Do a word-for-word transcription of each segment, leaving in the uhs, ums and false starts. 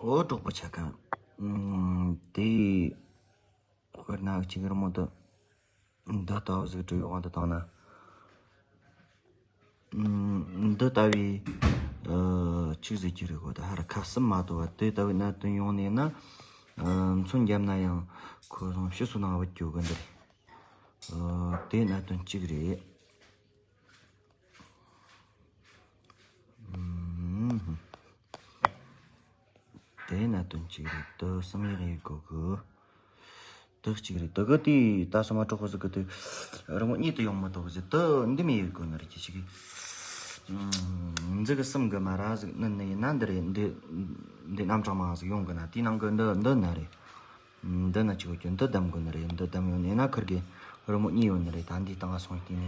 ཨོ་གྲོགས་པོ་ཆ་ག་ཨུམ། དེ་དཔེར་ན་གཅིག་རི་མོ་དུ་འདི་ལྟ་བུ་ཟིག་བྲིས་ཡོང་དུ་བཏང་ན། ཨུམ། འདི་ལྟ་བུའི་ཨ་གཅིག་ཟེར་གྱི་རེད་གོ། ད་ཧར་ཁ་གསུམ་མ་གཏོགས་པ་དེ་ལྟ་བུའི་གནད་དོན་ཡོང་ནས་ན། ཨ་མཚོན་བརྒྱབ་ན་ཡང་ཁོ་རང་ཕྱི་སོ་ནང་བུད་རྒྱུ་གི་འདི་རེད། ཨ་དེ་གནད་དོན་གཅིག་རེད། ཨུམ། དེ་གནད་དོན་གཅིག་རེད། དེ་གསུམ་ཡག་ཡོད་དགོས་གི། དེ་གཅིག་རེད། དེ་གི་དེ་ད་སོ་མ་གྲོགས་པོ་ཟིག་གི་དེ་རི་མོ་གཉིས་དེ་ཡོང་མི་ཐུབ་ཟེར། དེ་འདི་མི་ཡོད་དགོས་ནི་རེད། ཁྱེད་ཅིག་གི་ཨུམ། འཛི་གི་གསུམ་གི་མ་ར་ཟིག་ནི་ནི་ཡིན་ན་འདི་རེད། འདི་འདི་རྣམ་གྲངས་མང་ཟིག་ཡོང་གི་ན། དེའི་ནང་གི་འདི་འདི་ན་རེད། འདི་ན་གཅིག་གོ་ཁྱོད་འདི་བདམས་དགོས་ནི་རེད། འདི་བདམས་ཡོང་ནས་ན་ཁུར་གི་རི་མོ་གཉིས་ཡོད་ནི་རེད། ད་འདི་སྟེང་ང་སོང་བལྟས་ནས་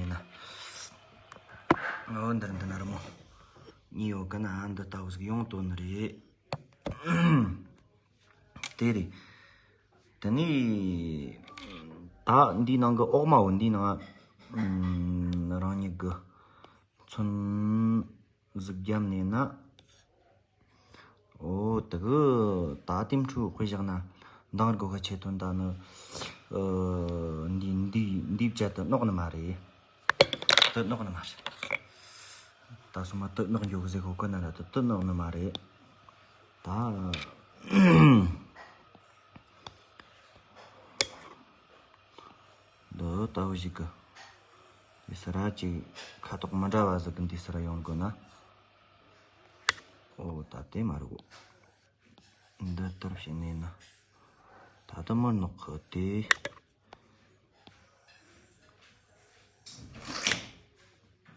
ན། འོ་འདིར་འདི་ན་རི་མོ་གཉིས་ཡོད་གི་ན། འདི་ལྟ་བུ་ཟིག་ཡོང་དོ་ནི་རེད། དེ་རེད། དེ་ནས་ད་འདིའི་ནང་གི་འོག་མ་བོ་འདིའི་ནང་ང་རང་ཉིད་གི་མཚོན་ཟིག་བརྒྱབ་ནས་ན། ཨོ་དེ་གི་ད་དེ་འཕྲུ་དཔེ་བཞག་ན་འདང་དགོས་ཁ་ཆེ་དོན་ད་ནི། ཨ་འདི་འདི་འདི་བཅད་དུ་ནོག་ནི་མ་རེད། དུ་ནོག་ནི་མ་རེད། ད་སོ་མ་དུ་ནོག་འགྱོ་གི་ཟེར་གོ་གི་ན་ར། དུ་དུ་ནོག་ནི་མ་རེད། ད་འདི་ལྟ་བུ་ཞིག་གི་འདི་ས་ར་ཅིག་ཁ་དོག་མི་འདྲ་བ་ཟིག་གི་འདི་ས་ར་ཡོང་དགོས་ན། ཨོ་ད་དེ་མ་རེད་གོ། འདི་ལྟར་བྱས་ནས་ན། ད་ལྟ་མི་ནོག་གི་དེ།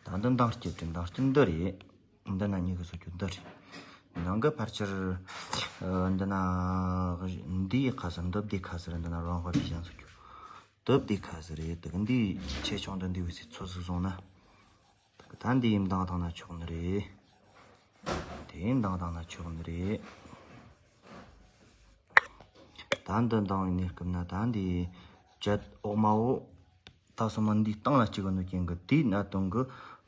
ད་འདི་འདང་སྐྱིད་དེ་འདང་སྐྱིད་འདི་རེད། འདི་ན་གཉིས་ཀྱི་སོ་རྒྱུ་འདི་རེད། ནང་གི་ཕལ་ཆེར་ཨ་འདི་ན་འདིའི་ཁ་ཟེར། འདི་བདེ་ཁ་ཟེར། འདི་ན་རང་དབར་བའི་ཞན་སོ་རྒྱུ། འདི་བདེ་ཁ་ཟེར་རེད། དེ་གི་འདི་ཆེ་ཆུང་འདི་འདི་བས་སི་ཚོ་ཟིག་བཟུང་ན། ད་འདི་ཡིན་འདང་བཏང་ན་ཆོག་ནི་རེད། དེ་འདང་བཏང་ན་ཆོག་ནི་རེད། ད་འདི་འདང་བའི་གནས་སྐབས་ན་ད་འདི་བཅད་འོག་མ་འོ། ད་སོ་མ་འདི་སྟེང་ལ་གཅིག་གི་ནོ་རྐྱེན་གི་དེའི་གནད་དོན་གི་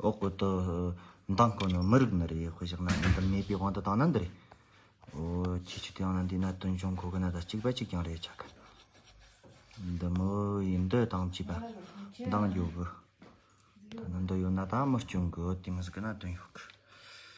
འོག་གི་དུ་འདང་གོ་ནི་མི་རིག་ནི་རེད། དཔེ་བཞག་ན་འདི་མེད་པའི་དབང་དུ་བཏང་ན་འདི་རེད། ཨོ་ཁྱེད་ཀྱི་དེ་ཡང་ན་འདི་གནད་དོན་འབྱུང་གོ་གི་ན་ད་གཅིག་པ་གཅིག་ཀྱང་རེད་ཆ་ག་འདི་མོ་ཡིན་འདི་དང་གཅིག་པ་འདང་རྒྱུ་གི། ད་ནི་འདི་ཡོད་ན་ད་མི་སྐྱོན་གི་དེ་མི་ཟིག་གི་གནད་དོན་ཡོད་གི།